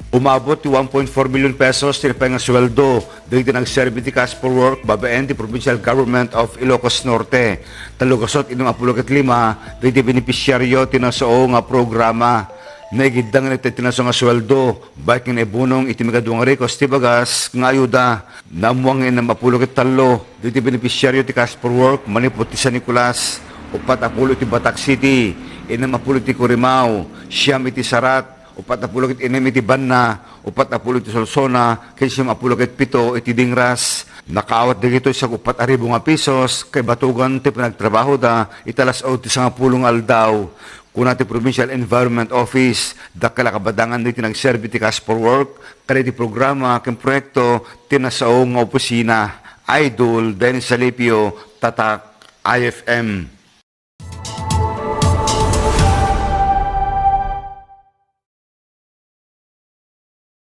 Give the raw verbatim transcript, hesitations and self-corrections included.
Umabot ti one point four million pesos ti napay nga sueldo dagiti nagserbi ti Cash for Work babaen ti Provincial Government of Ilocos Norte. Tallo gasut innem a pulo ket lima dagiti benepisiario ti nasao nga programa. Naigidda nga iti nasao nga sueldo, baket nga naibunong iti mikadua nga rikos ti bagas nga ayuda. Naammuan nga innem a pulo ket tallo dagiti benepisiario ti Cash for Work manipud ti San Nicolas, upat a pulo iti Batac City, innem a pulo iti Corimao, siam iti Sarat, upat a pulo ket innem iti Banna, upat a pulo iti Solsona, ken siam a pulo ket pito iti Dingras. Nakaawat dagitoy saguppat a ribu nga pesos, kaibatugan ti panagtrabahoda iti alas otso ti sangapulo nga aldaw. Kuna ti Provincial Environment Office, dakkel a kabadangan dagiti nagserbi ti Cash for Work kadagiti programa ken proyekto ti nasao nga opisina. Idol Dennis Salipio, Tatak I F M.